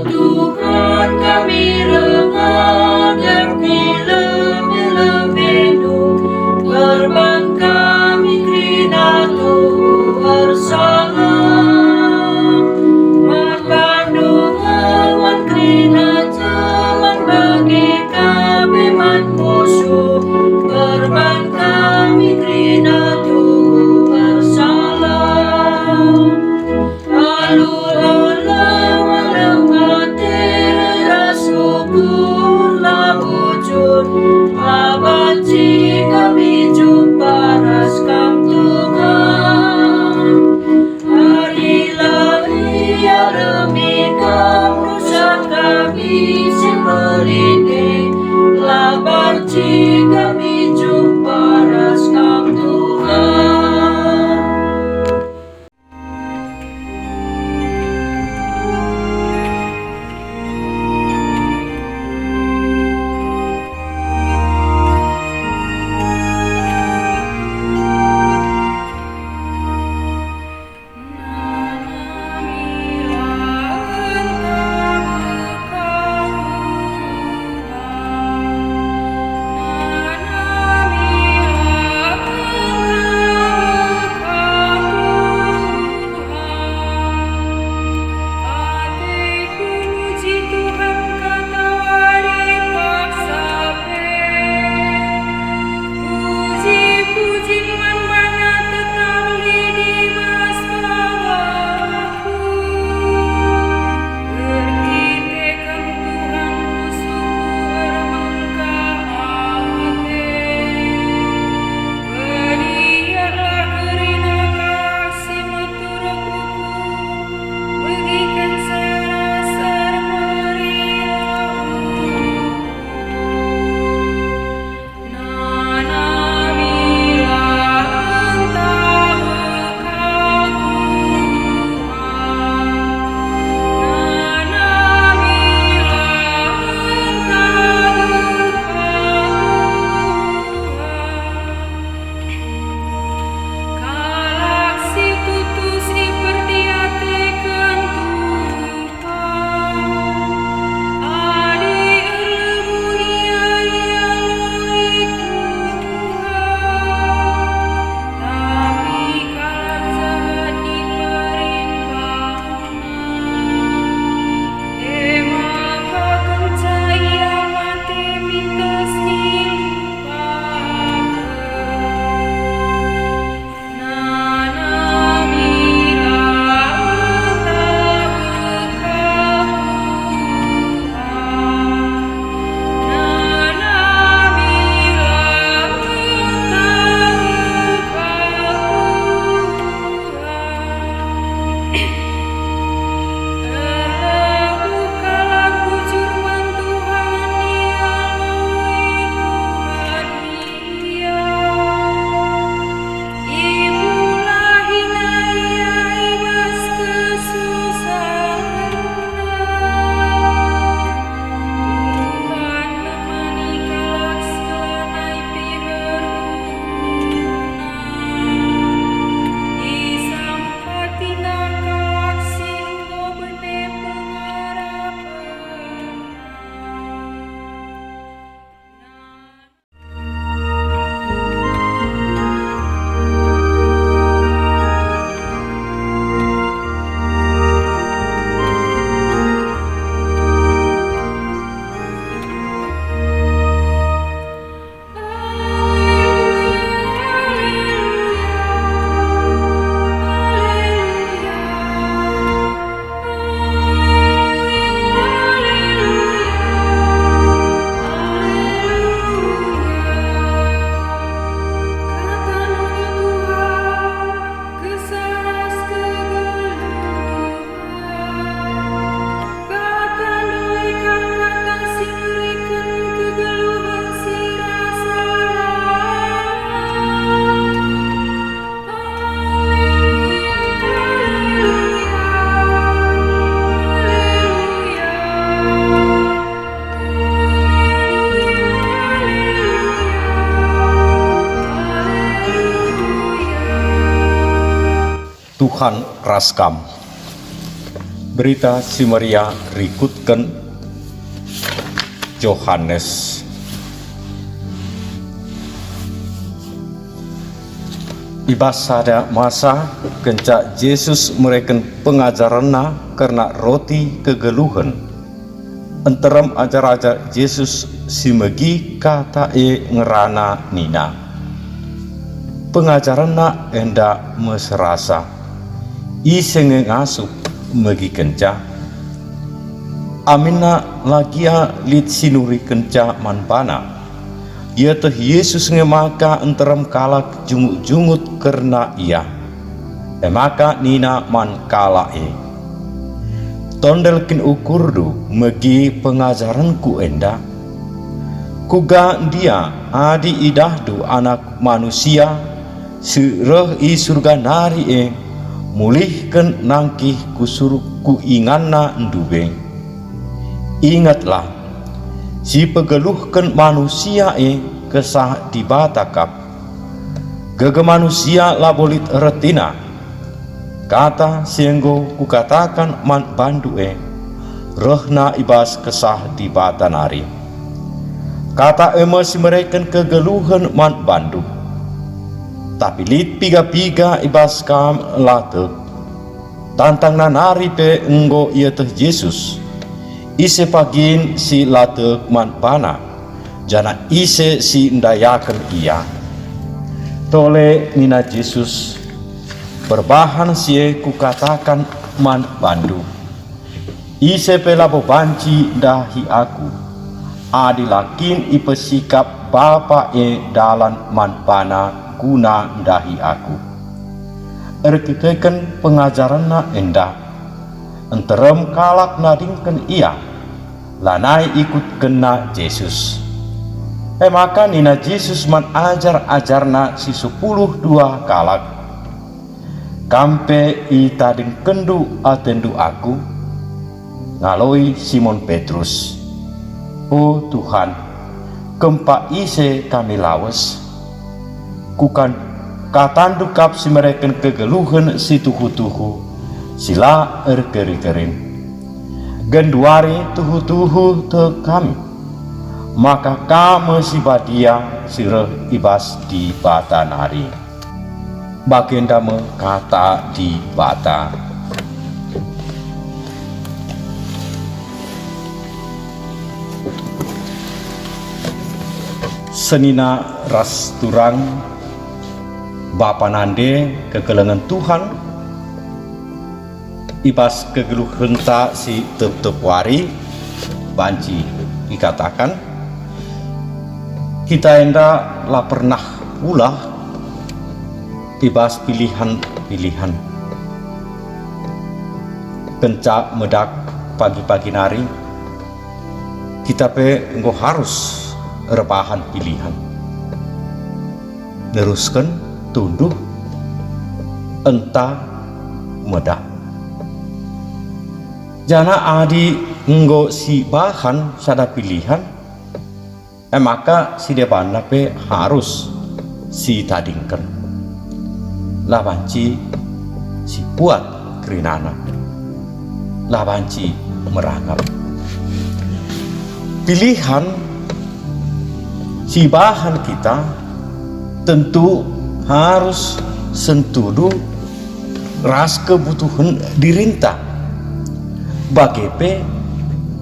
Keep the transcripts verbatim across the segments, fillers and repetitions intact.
Tuhan, kami reh ngadep i lebe-lebeNdu, perban kami kerina tuhu ersalah. Man bandu nge man kerina, man bage ka pe man musuh, perban kami kerina tuhu ersalah. Alu lalem-lalem ate ras ukur la bujur, la banci kami jumpa ras Kam, Tuhan. Adi la ialemi Kam dosa kami si mbelin e, la banci kami jumpa ras Kam, Tuhan. Ateku muji Tuhan katawari paksa pe. Puji-pujin man baNa tetap lit i bas babaku. Erkiteken Tuhan pusuhku ermengkah ate. Peliarlah kerina kalak si meteruk ukur, begikenca ras ermeriah ukur. Nanamilah enta bekah Tuhan, nanamilah enta bekah Tuhan. Kalak si tutus iperdiateken Tuhan, adi erlebuh ia ialoi Tuhan, tapi kalak jahat iperimpahna. E maka kenca ia mate minter si lupaken. Nanamilah enta bekah Tuhan, nanamilah enta bekah Tuhan. Erlebuh kalak bujur man Tuhan, ialoi Tuhan ia. Ipulahina ia i bas kesusahenna. Tuhan nemani kalak si lanai piher ukurna. Isampat Patina kalak si enggo bene pengarapenna. Kesah ras kegeluhen. Kata ndai kam kata si mereken kegeluhen si rasa lalap. Aleluya, aleluya, aleluya, aleluya, aleluya. Tuhan ras kam. Berita Si Meriah rikutken Johanes. I bas sada masa, kenca Jesus mereken pengajarenNa kerna roti kegeluhen, nterem ajar-ajar Jesus si megi kata e ngerana nina, "PengajarenNa enda meserasa. Ise nge ngasup megikenca?" Aminna la gia lit si nurikenca man baNa. Ieteh Jesus nge maka nterem kalak jungut-jungut kerna Ia. E maka nina man kalak e, "Tondel kin ukurndu megi pengajarenKu enda? Kuga ndia adi idahndu Anak Manusia si reh i Surga nari e mulihken nangkih ku sur-, ku inganna ndube? Ingetlah, si pegeluhken manusia e Kesah Dibata kap. Gegeh manusia labo lit ertina. Kata si enggo Kukatakan man bandu e, rehna i bas Kesah Dibata nari. Kata e me si mereken kegeluhen man bandu. Tapi lit piga-piga i bas kam la tek. Tantangna nari pe enggo ieteh Jesus. Ise pagin si la tek man baNa, janah ise si ndayaken Ia?" Tole nina Jesus, "Perbahan si e Kukataken man bandu, ise pe labo banci ndahi Aku, adi la kin ipesikap Bapa e dalan man bana guna ndahi Aku." Erkiteken pengajarenNa enda, nterem kalak nadingken Ia, lanai ikutkenna Jesus. E maka nina Jesus man ajar-ajarNa si sepuluh dua kalak, "Kam pe itadingkenndu atendu Aku?" Ngaloi Simon Petrus, "O Tuhan, kempak ise kami lawes? Kukan katandu kap si mereken kegeluhen si tuhu-tuhu, si la erkeri-kerin. Genduari tuhu-tuhu tek kami, maka Kam me si badia si reh i bas Dibata nari." Bagenda me Kata Dibata. Senina ras turang, bapa nande kekelengen Tuhan, i bas kegeluhenta si tep-tep wari banci ikataken, kita enda la pernah pulah i bas pilihan-pilihan. Kenca medak pagi-pagi nari, kita pe enggo harus erbahan pilihan. Nerusken tunduh ntah medak. Janah adi enggo sibahan sada pilihan, e maka si debanna pe harus sitadingken. La banci sipuat kerinana, la banci merangap. Pilihan si bahan kita tentu harus sentudu ras kebutuhen dirinta, bage pe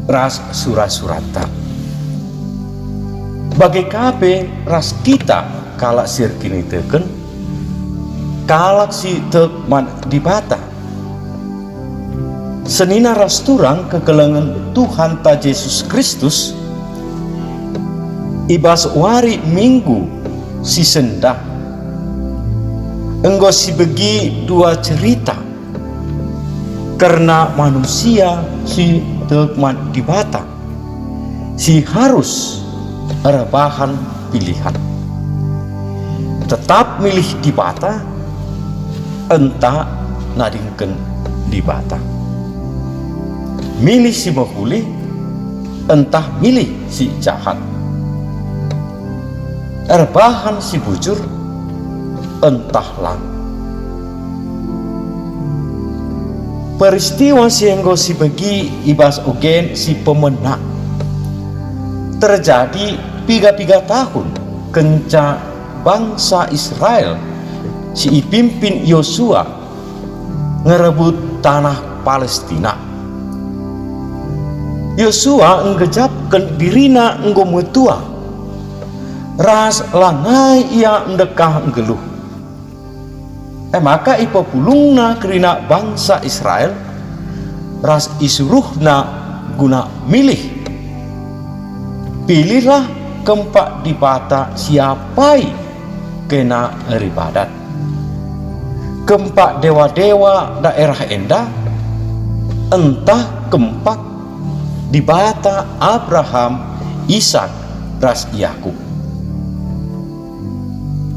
ras sura-suranta. Bage ka pe ras kita kalak si erkiniteken, kalak si tek man Dibata. Senina ras turang kekelengen Tuhanta Jesus Kristus, i bas wari Minggu si sendah, enggo sibegi dua cerita kerna manusia si tek man Dibata si harus erbahan pilihan. Tetap milih Dibata, ntah nadingken Dibata. Milih si mehuli, ntah milih si jahat. Erbahan si bujur, ntah lang. Peristiwa si enggo sibegi i bas ugen si pemena terjadi piga-piga tahun kenca bangsa Israel si ipimpin Yosua ngerebut tanah Palestina. Yosua nggejapken dirina enggo metua, ras lanai ia ndekah nggeluh. E maka ipepulungna kerina bangsa Israel, ras isuruhna guna milih. Pilihlah kempak dibata si apai kena eribadat. Kempak dewa-dewa daerah enda, ntah kempak Dibata Abraham, Isak, ras Yakub.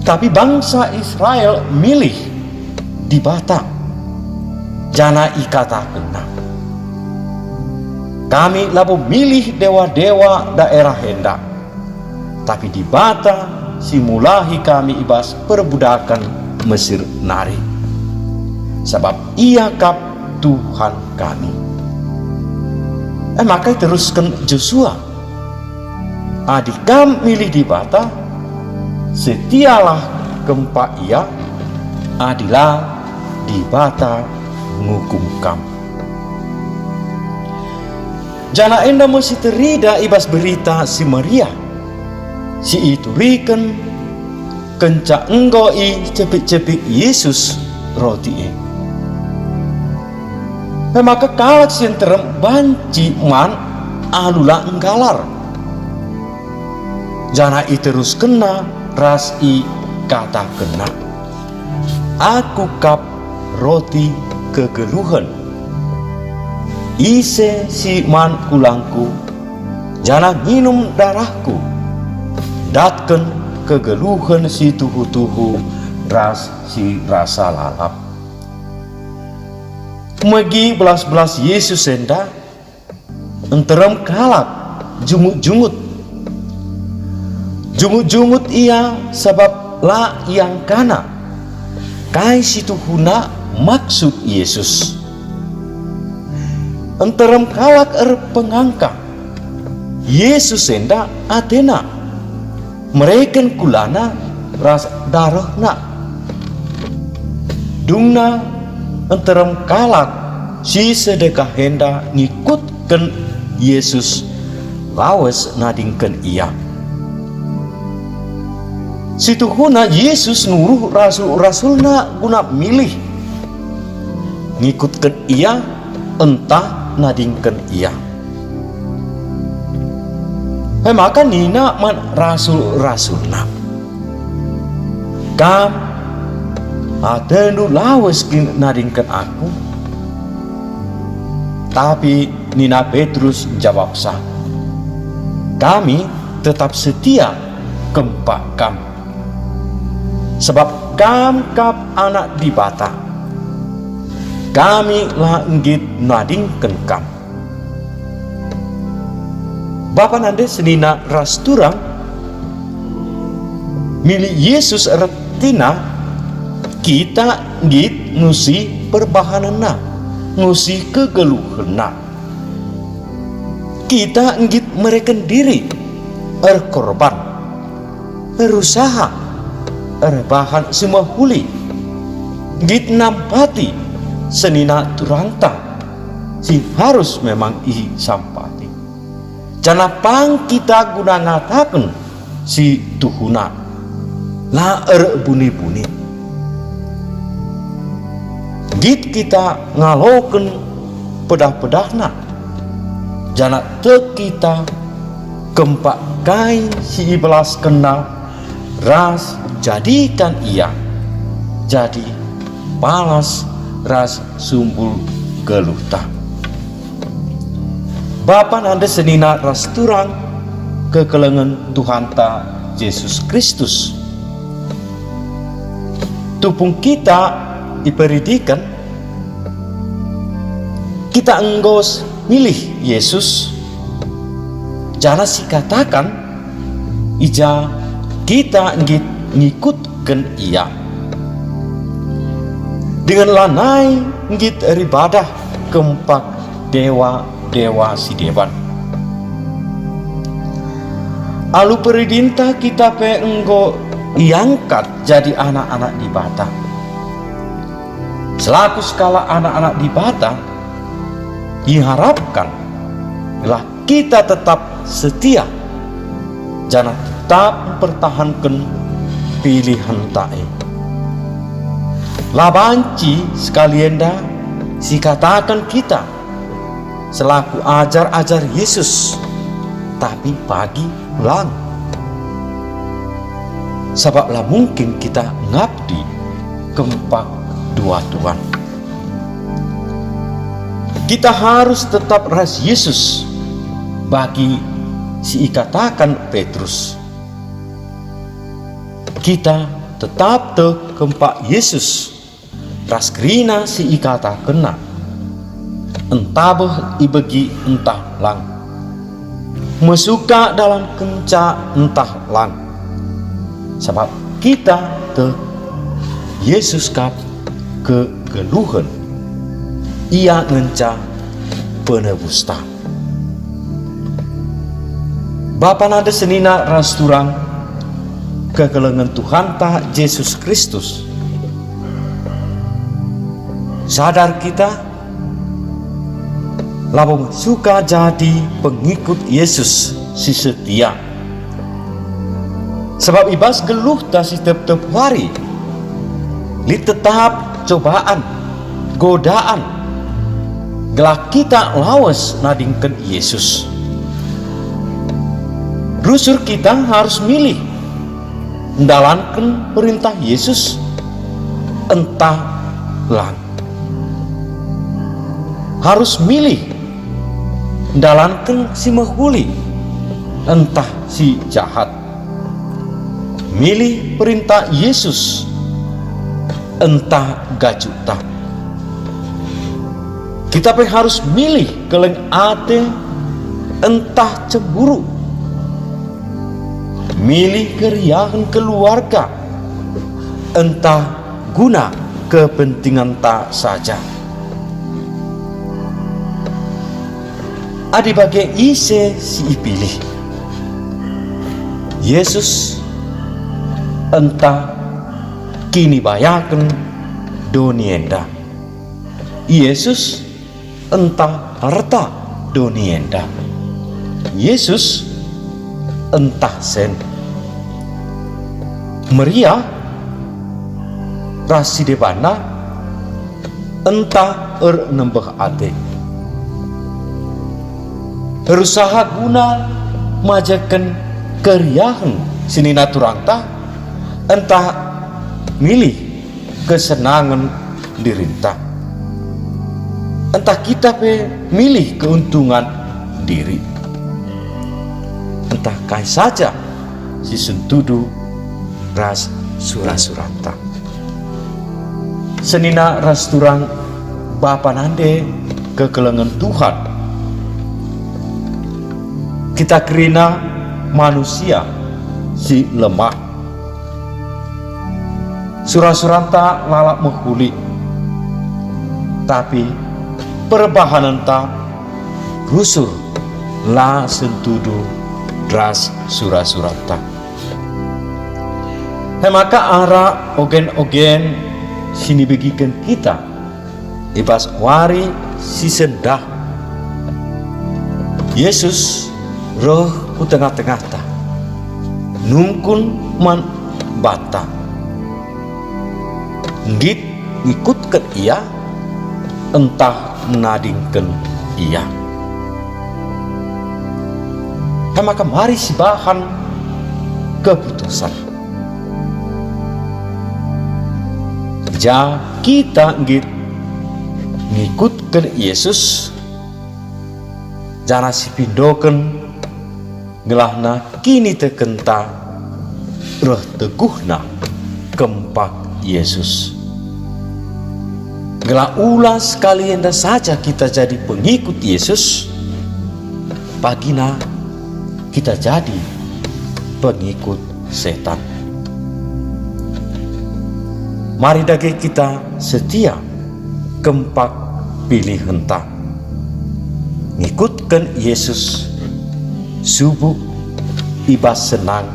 Tapi bangsa Israel milih Dibata, janah ikatakenna, "Kami labo milih dewa-dewa daerah enda, tapi Dibata si mulahi kami i bas perbudaken Mesir nari, sabap Ia kap Tuhan kami." E maka iterusken Josua, "Adi kam milih Dibata, setialah kempak Ia, adi la, Dibata ngukum kam." Janah enda me si terida i bas Berita Si Meriah si ituriken kenca enggo icepik-cepik Jesus roti e. E maka kalak si nterem banci man alu la nggalar. Janah iteruskenna ras ikatakenna, "Aku kap roti kegeluhen. Ise si man kulangKu, janah nginem darahKu, datken kegeluhen si tuhu-tuhu ras si rasa lalap." Megi belas-belas Jesus enda, nterem kalak jungut-jungut. Jungut-jungut ia sabap la iangkana kai si tuhuna maksud Jesus. Nterem kalak erpengangka, Jesus enda atena mereken kulana ras darehna. Dungna nterem kalak si sedekah enda ngikutken Jesus lawes nadingken Ia. Situhuna Jesus nuruh rasul-rasulNa guna milih, ngikutken Ia ntah nadingken Ia. E maka nina man rasul-rasulNa, "Kam atendu lawes kin nadingken Aku?" Tapi nina Petrus njawabsa, "Kami tetap setia kempak Kam, sabap Kam kap Anak Dibata. Kami la nggit nadingken Kam." Bapa nande senina ras turang, milih Jesus ertina kita nggit ngusi perbahanenNa, ngusi kegeluhenNa. Kita nggit mereken diri, erkorban, erusaha, erbahan si mehuli, nggit nampati senina turangta si harus memang isampati. Janah pang kita guna ngataken si tuhuna, la erbuni-buni. Nggit kita ngaloken pedah-pedahna, janah tek kita kempak kai si ibelaskenna ras jadiken ia jadi palas ras sumbul geluhta. Bapa nande senina ras turang kekelengen Tuhanta Jesus Kristus. Tupung kita iperidiken, kita enggo s-, milih Jesus, janah sikataken, i ja kita nggit ngikutken Ia. Dingen lanai nggit eribadah kempak dewa-dewa si deban. Alu peridinta kita pe enggo iangkat jadi anak-anak Dibata. Selaku sekalak anak-anak Dibata, iharapkan gelah kita tetap setia janah tetap mpertahanken pilihenta e. La banci sekali enda sikataken kita selaku ajar-ajar Yesus, tapi pagi lang. Sabap la mungkin kita ngabdi kempak dua Tuhan. Kita harus tetap ras Yesus bagi si ikataken Petrus. Kita tetap tek kempak Yesus ras kerina si ikatakenNa, ntah beh ibegi ntah lang, mesuka dalankenca ntah lang. Sabap kita tek Yesus kap kegeluhen. Ia ngenca penebusta. Bapa nande senina ras turang kekelengen Tuhanta Jesus Kristus. Sadar kita labo suka jadi pengikut Yesus si setia. Sabap i bas geluhta si tep-tep wari, lit tetap cobaan, godaan, gelah kita lawes nadingken Yesus. Rusur kita harus milih ndalanken perintah Yesus ntah lang. Harus milih ndalanken si mehuli ntah si jahat. Milih perintah Yesus ntah gajukta. Kita pe harus milih keleng ate ntah cemburu. Milih keriahen keluarga ntah guna kepentingenta saja. Adi bage ise si ipilih, Yesus ntah kinibayaken doni enda? Yesus ntah erta doni enda? Yesus ntah sen? Meriah ras si debanna ntah ernembeh ate? Erusaha guna majeken keriahen senina turangta ntah milih kesenangen dirinta? Ntah kita pe milih keuntungan diri? Ntah kai saja si sentudu ras sura-suranta? Senina ras turang, bapa nande kekelengen Tuhan, kita kerina manusia si lemah. Sura-suranta lalap mehuli, tapi perbahanenta rusur la sentudu ras sura-suranta. E maka arah ogen-ogen si nibegiken kita i bas wari si sendah. Yesus reh ku tengah-tengahta, nungkun man banta. Nggit ngikutken Ia, ntah nadingken Ia? E maka mari sibahan keputusen. Ja kita nggit ngikutken Yesus, janah sipindoken ngelahna kinitekenta reh teguhna kempak Yesus. Gelah ula sekali enda saja kita jadi pengikut Yesus, pagina kita jadi pengikut setan. Mari dage kita setia kempak pilihenta. Ngikutken Yesus subuk i bas senang,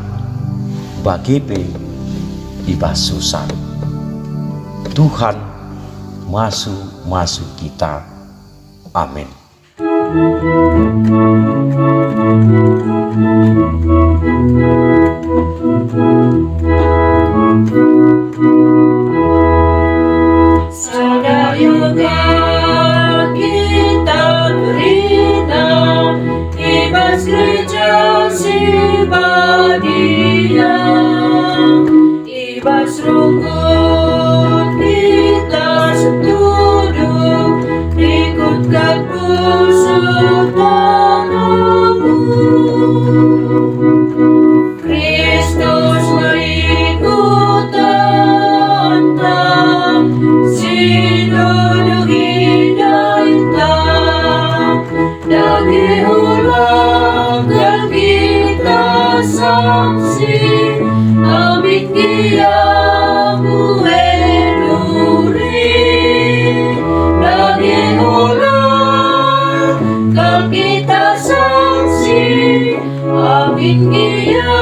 bage pe i bas susah. Tuhan masu-masu kita. Amin. Sada yuga kita kerina i bas gereja si badia, i bas rungkut kita setudu, ikut ka pusuh tanganmu. Kristus me ikutenta, si nuduhi dahinta. Dage ola kal kita saksi, amin gia mbue duri. Dage ola kal kita saksi, amin gia